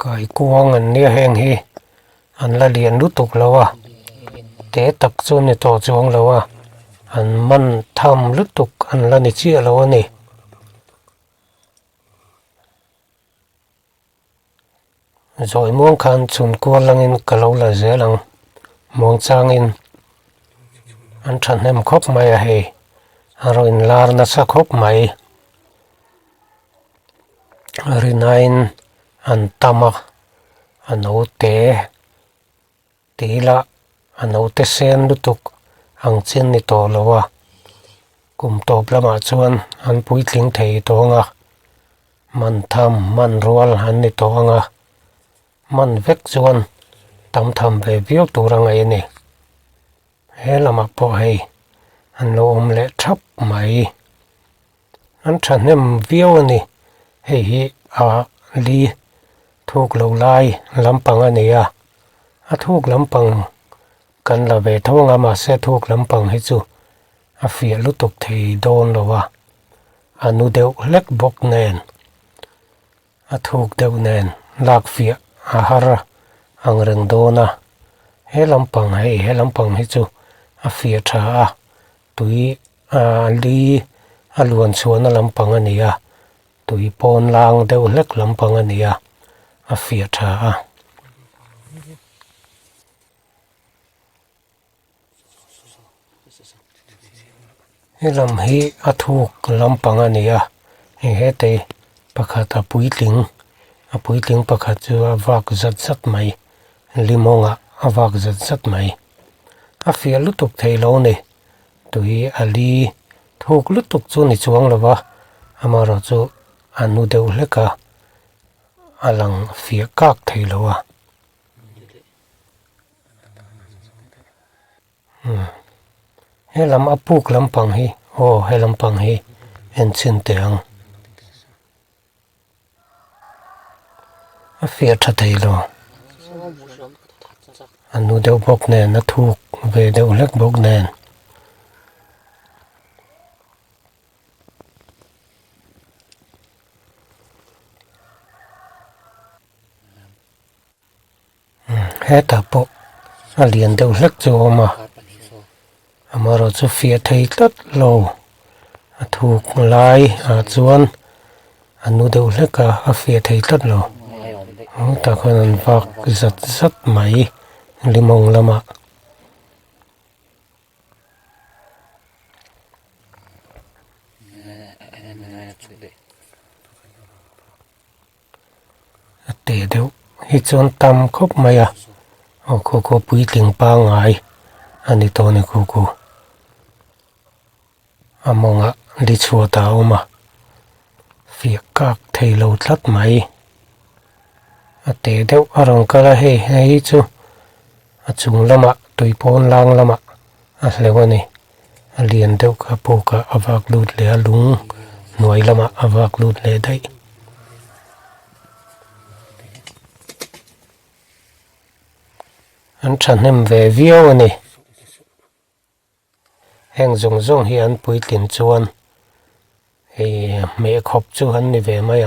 Kaikuang an nia heng hi an la lian lutuk lo a te tak chu ni tawh chuang lo a an man tham lutuk an la ni chiah lo a ni. Zawi muang khan chhun kual langin ka lo la zel ang muang changin an thahnem khawp mai a hei a rawn inlar nasa khawp mai. Rinain an tam a a naute tih ila a naute sen lutuk ang chin ni tawh lo a kum tawp lamah chuan an puitling thei tawh ang a man tham man rual an ni tawh ang a man vek chuan tam tham ve viau tur a ngaih a ni. He lamah pawh hei an lo awm leh thap mai. An thahnem viau a ni. Hei hi a li thuk lo lai lampang a ni a. A thuk lampang kan la ve tho ang a mahse thuk lampang hi chu a fiah lutuk thei dawn lo a. A nu deuh hlek bawk nen A thuk deuh nen lak fiah a har ang reng dawn a, he lampang hei he lampang hi chu a fiah tha a, tui ah li a luan chhuahna lampang a ni a, tui pawn lang deuh hlek lampang a ni a, a fiah tha a. He lam hi a thuk lampang a ni a hei hetei pakhat a puitling a puitling pakhat chu a vak zat zat mai limawngah a vak zat zat mai a fiah lutuk thei lo a ni tui a li thuk lutuk chu ni chuang lo va amaherawh chu a nu deuh hlek a a lang fiah kak thei lo a. He lam a puk lampang hi aw he lampang hi en chhin teh ang a fiah tha thei lo a nu deuh bawk nen a thuk ve deuh hlek bawk nen. Hetah pawh a lian deuh hlek chu a awm a amaherawh chu fiah thei tlat lo a thuk lai ah chuan a nu deuh hlek a a fiah thei tlat lo tah khuan an vak zat zat mai limawng lamah. A teh deuh hi chuan tam khawp mai a aw khaw khaw puitling pangngai a ni tawh a ni khaw khaw a mawngah li chhuat a awm a fiah kak thei lo tlat mai a teh deuh a rawn kal a hei hei hi chu a chung lamah tui pawn lang lamah a hleuh a ni a lian deuh kha puk ah a vak lut leh a lung hnuai lamah a vak lut leh daih. An thahnem ve viau a ni. Heng zawng zawng hi an puitlin chuan hei hmeh khawp chu an ni ve mai ang.